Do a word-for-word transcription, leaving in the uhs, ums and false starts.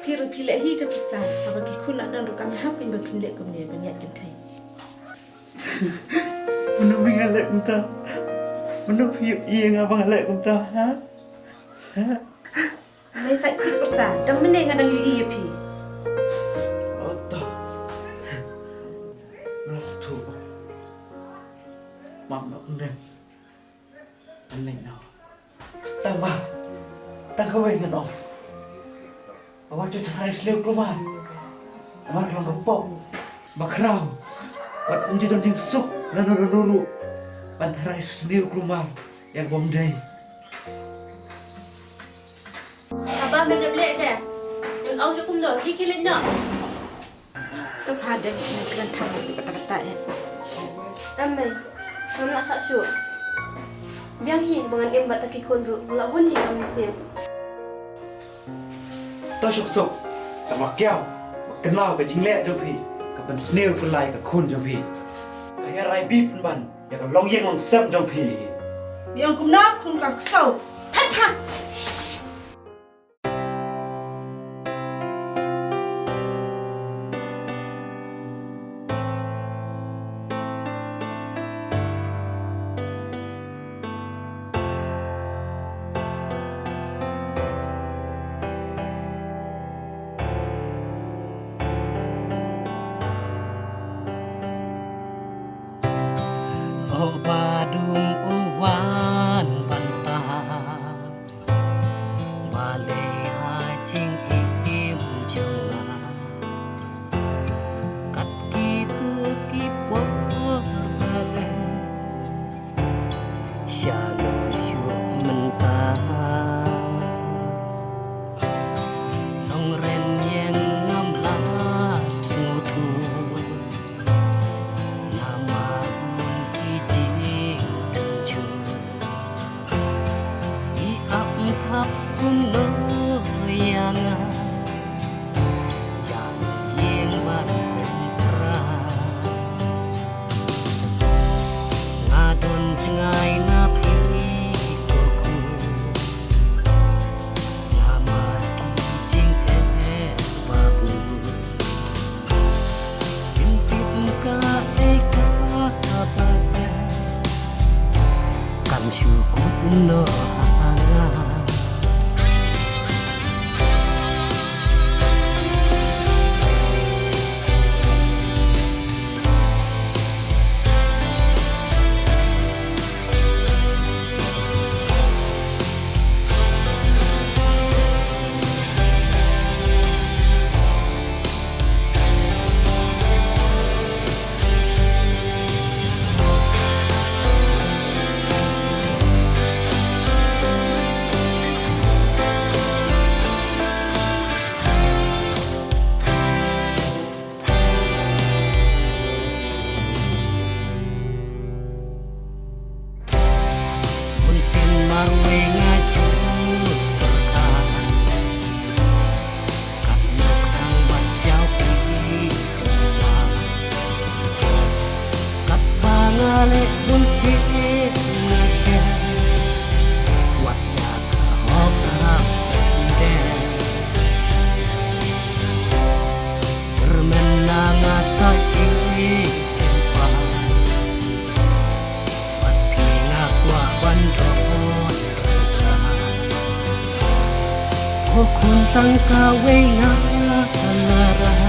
Phi ruh phi leh hi te pyrsa, haba ki khun la don ruh kam hap kein ba phin leh kumne ban ïaid kynthei. Mano phi nga leh kumta? Mano phi ïohi ïa nga ba nga leh kumta, ha? Ha? Mei sait khuid pyrsa, dang mynne nga dang ïohi ïa phi. Oto. Nga sngewthuh. Map noh kynrem. Ngan leit noh. Tang ba, tang kawei ngan ong. Ba wat ju tharai sniew kulmar. Namar ka long ka pop ba khraw. Wat ym ju don jingsuk lano lano ruh ban tharai sniew kulmar ïa ka bym dei. Haba me dep leh te, ngan ong sha kumno, ki khie leit noh. To pha dei, ngan kren than kata kata ïa. Em mei, ngam lah sah shuh. Biang hi ba ngan im bad ta ki khun ruh, nga la hun hi ka mynsiem. To suk suk, tang ba kiaw, ba kynmaw ka jingleh jong phi, ka pynsniew kylla ïa ka khun jong phi. Ka ïa rai bi pynban ïa ka longïing longsem jong phi. Biang kumno khun ka ksaw. Phet ha. O ba dum u wan ban ta. Balei ha jingim jong nga kat kito ki por ba dei sha lo shuh mynta. Nongrim ïeng ngam lah sngewthuh. Namar bun ki jingtynjuh ki ap thap kumno ïa nga, ïa nga ïeng ban pynpra. Nga don jngai na phi ko khun. Namar ki jingeh ba bun. Kin tip kaei kaba jia. Kam shu kut noh ha nga. Bun sien marwei nga ju pyrkhat. Katno khrang ban jaw phi ruh. Katba nga leh bun sien nga shem. Wat ïa ka hok hap dem. Kyrmen na nga sa jingpang. Bad phi nga kwah ban don ryngkat. Ko khun tang kawei nga la rai.